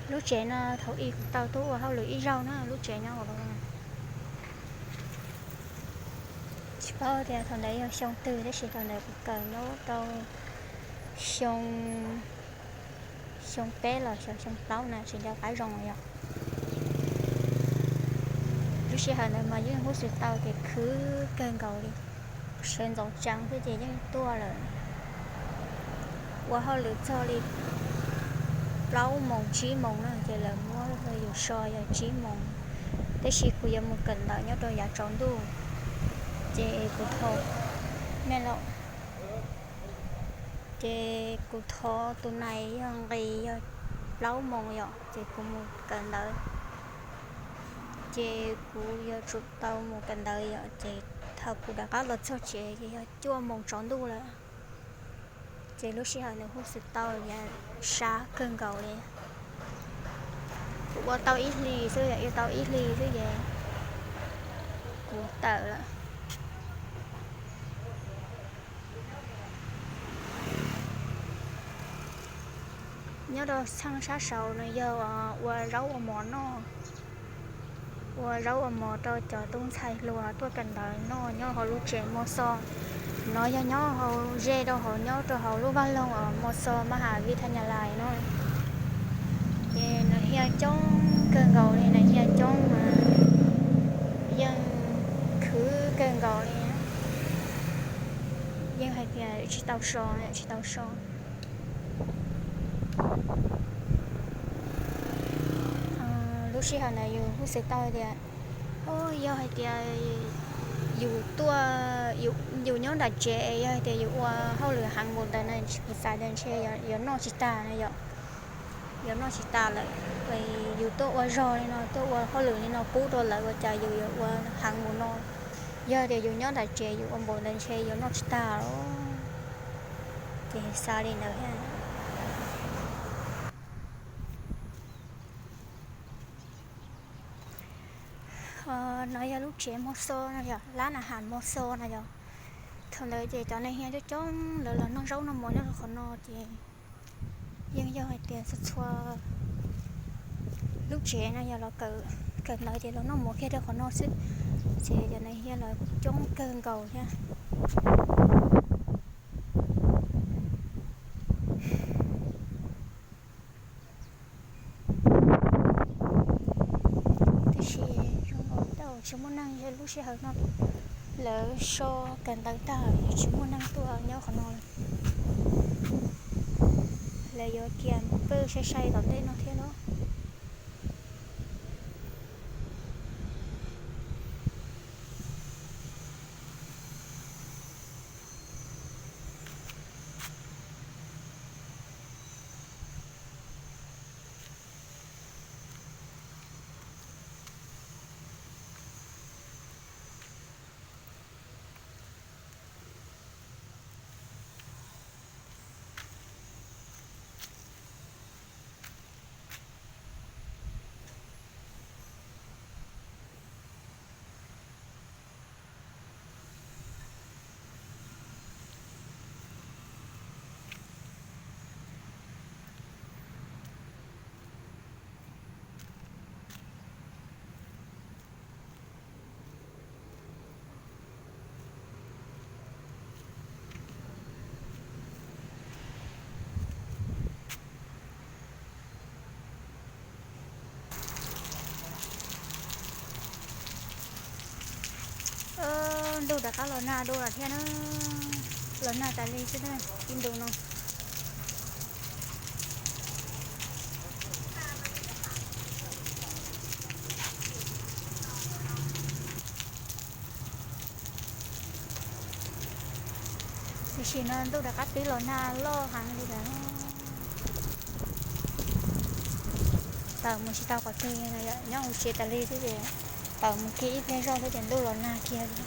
Lub tsev no thaum ub kuv tau tuaj ua hauj lwm ib zaug na, lub tsev nyob ua tsis paub tias thaum ntawd yog xyoo twg tab sis thaum ntawd kuv kawm nyob rau xyoo, xyoo peb los xyoo plaub na tsis nco qab zoo yom. Lub sij hawm ntawd mas yeej huj xwm tau tias khwv kawg nkaus li, sawv ntxov tsees xwb ces yeej tuaj lawm. Ua hauj lwm txog li plaub moos tsib moos na ces lawv muab yus so yog tsib moos, tab sis kuv yuav mus kawm ntawv nyob rau yav tsaus ntuj ces kuv thov, me laus, ces kuv thov tus nais yog nqis yog plaub moos yom ces kuv mus kawm ntawv, ces kuv yuav tsum tau mus kawm ntawv yom ces thaum kuv rov qab los txog tsev ces yog cuaj moos tsaus ntuj lawm. Ces lub sij hawm ntawd huj xwm tau sab kawg nkaus li. Kuv ua tau ib hlis xwb, ua tau ib hlis xwb ces kuv tawm lawm. Nyob rau txheej sab saud no yog ua zaub ua mov noj, ua zaub ua mov rau cov tub ntxhais hluas tuaj kawm ntawv noj nyob hauv lub tsev Mos Xos. No yog nyob hauv ze rau hauv, nyob rau hauv lub vaj loog uas Mos Xos Mas Has Vis Thas Nyas Lais no. Ces nws hias coob kawg nkaus li, nws hias coob mas yeej khwv kawg nkaus li. Yeej hais tias tsis tau so, tsis tau so. Lub sij hawm ntawd yus huj xwm tau tias, o, yog hais tias yus tuaj, yus nyob nram tsev es yog hais tias yus ua hauj lwm heev npaum ntawd na, kuv xav tias ntshe yuav noj tsis tag na yom. Yuav noj tsis tas lawm, yus tuaj ua zog li no, tuaj ua hauj lwm li no pub rau lawv ua cas yus yuav ua heev npaum no. Yog tias yus nyob nram tsev yus ua npaum ntawd ntshe yuav noj tsis tag lawm. Ces xav li ntawd thiab. No yog lub tsev Mos Xos no yom, lab nas has Mos Xos no yom. Thaum ntawd ces cov neeg hias coob coob lawv los noj zaub noj mov nyob rau qhov no ces yeej yog hais tias txhua txhua lub tsev no yog los kawm ntawv ces los noj mov kiag rau qhov no xwb. Ces cov neeg hias los kuj coob kawg nkaus thiab. Tiam sis zoo nkaus tsis muaj neeg, lub sij hawm no lawv so kawm ntawv tag tsis muaj neeg tuaj nyob qhov no lawm. Lawv yuav cia pw sai sai tom ntej no thiab los. Ntuj rov qab los nag dua lawm thiab na. Los nag tas li xwb na, ib ntus no. Tiam sis no ntuj rov qab pib los nag loj heev li lawm. Tawm mus tsis tau qhov twg, nyob hauv tsev tas li xwb ces tawm mus kiag ib pliag zoj xwb ces ntuj los nag kiag li.